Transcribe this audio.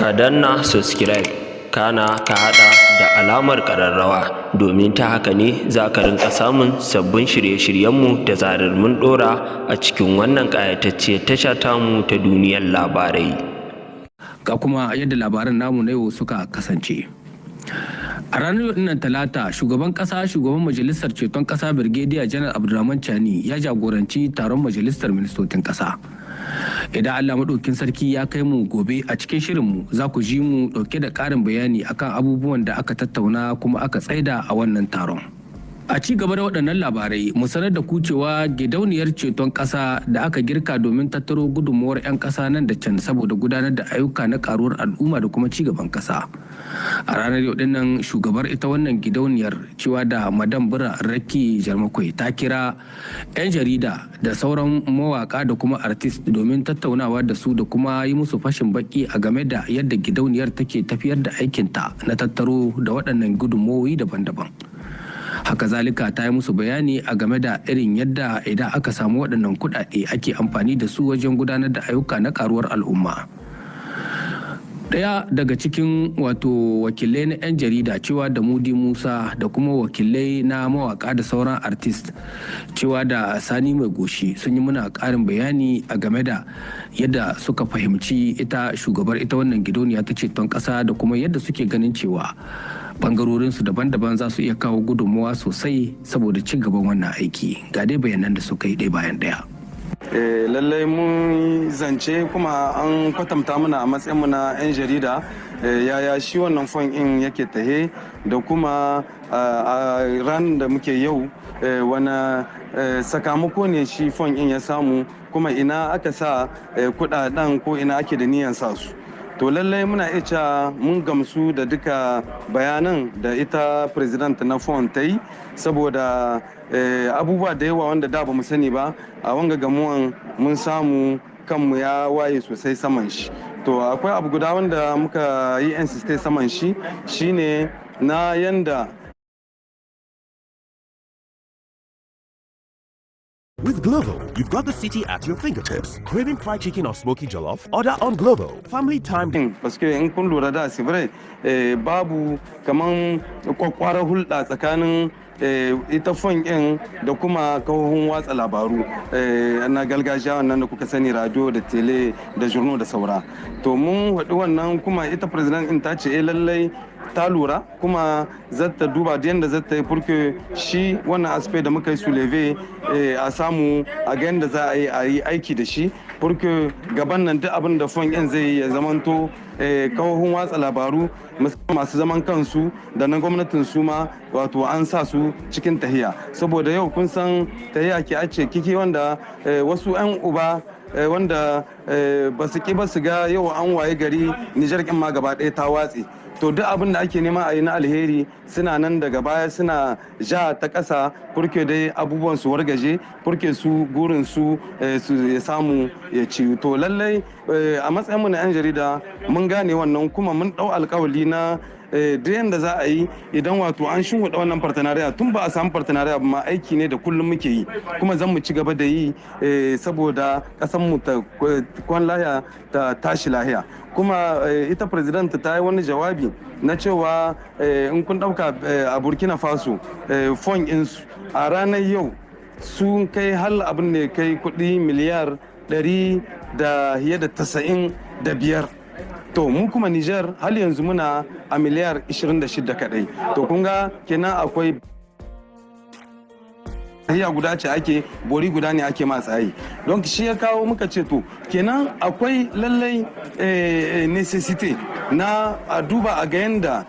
Ka danna subscribe, kana ka haɗa da alamar ƙararrawa, domin ta haka ne za ka rinƙa samun sabbin shirye-shiryenmu da zarar mun ɗora a cikin wannan ƙayatacciyar tasha tamu ta Duniyar Labarai. Ga kuma yadda labaran namu na yau suka kasance. A ranar yau dinnan Talata, shugaban kasa, shugaban Majalisar Ceton Kasa, Birgediya Janar Abdulrahman Chani, ya jagoranci taron majalisar ministocin kasa. Idan Allah maɗaukin sarki ya kai mu gobe, a cikin shirinmu za ku ji mu ɗauke da ƙarin bayani akan abubuwan da aka tattauna kuma aka tsaida a wannan taron. A ci gaba da waɗannan labarai, mu sanar da ku cewa gidauniyar ceton ƙasa da aka girka domin tattaro gudunmuwar 'yan ƙasa nan da can saboda gudanar da ayyuka na karuwar al'umma da kuma ci gaban ƙasa, a ranar yau dinnan shugabar ita wannan gidauniyar, cewa da Madam Bura Raki Jarmakwai, ta kira 'yan jarida da sauran mawaka da kuma artist domin tattaunawa da su da kuma yi musu fashin baki a game da yadda gidauniyar take tafiyar da aikinta na tattaro da waɗannan gudunmuwoyi daban-daban. Haka zalika, ta yi musu bayani a game da irin yadda idan aka samu waɗannan kuɗaɗe ake amfani da su wajen gudanar da ayyuka na karuwar al'umma. Ɗaya daga cikin wato wakilai na 'yan jarida, cewa da Mudi Musa, da kuma wakilai na mawaka da sauran artist, cewa da Sani Mai Goshi, sun yi muna ƙarin bayani a game da yadda suka fahimci ita shugabar ita wannan gidauniya ta ceton ƙasa da kuma yadda suke ganin cewa bangarorinsu daban-daban za su iya kawo gudunmuwa sosai saboda ci gaban wannan aiki. Ga dai bayanan da suka yi ɗaya bayan ɗaya. Lallai mun zance kuma an kwatanta mana a matsayin mu na 'yan jarida yaya shi wannan fund in yake tahe, da kuma a ranar da muke yau wani sakamako ne shi fund in ya samu, kuma ina aka sa kudaden ko ina ake da niyan sa su. To lallai muna iya cewa mun gamsu da duka bayanan da ita president na fund ta yi, saboda abubuwa da yawa wanda da ba mu sani ba, a wanga gamuwan mun samu kanmu ya waye sosai saman shi. To akwai abu guda wanda muka yi insiste saman shi, shine na yanda With Glovo, you've got the city at your fingertips. Craving fried chicken or smoky jollof? Order on Glovo. Family time. Paske in kun lura da sibirai, babu kaman kwakwarar hulɗa tsakanin ita fund ɗin da kuma kahohin watsa labaru na gargajiya wannan da kuka sani, radio da télé da journaux da saura. To mun haɗu wannan, kuma ita president in ta ce eh lallai ta lura kuma zata duba da yadda zata yi pour que shi wannan aspect da muka yi soulevé a samu a ga yadda za a yi aiki da shi, pour que gaban nan duk abin da fund ɗin zai yi ya zamanto kahohin watsa labaru masu zaman kansu da na gwamnatin su ma wato an sa su cikin tahiya. Saboda yau kun san tahiya ke ace kiki wanda wasu 'yan uba wanda ba su ki ba su ga yau an waye gari Nijar kin ma gaba ɗaya ta watse. To duk abin da ake nema a yi na alheri, suna nan daga baya suna ja ta ƙasa pour que dai abubuwan su wargaje, pour que su gurin su su ya samu ya ci. To lallai a matsayin mu na 'yan jarida mun gane wannan, kuma mun ɗau alkawali na duk yadda za a yi idan wato an shimfiɗa wannan partenariat. Tun ba a samu partenariat ba ma, aiki ne da kullum muke yi, kuma zan mu ci gaba da yi saboda ƙasar mu ta kwan lahiya ta tashi lahiya. Kuma ita president ta yi wani jawabi na cewa in kun ɗauka a Burkina Faso, fund insu a ranar yau sun kai hal abin ne kai kuɗi miliyar 195. To mu kuma Niger hal yanzu muna a miliyar 26 kadai. To kun ga kenan akwai tahiya guda ce ake, bori guda ne ake ma tsayi. Don shi ya kawo muka ce to kenan akwai lallai nécessité na a duba a ga yanda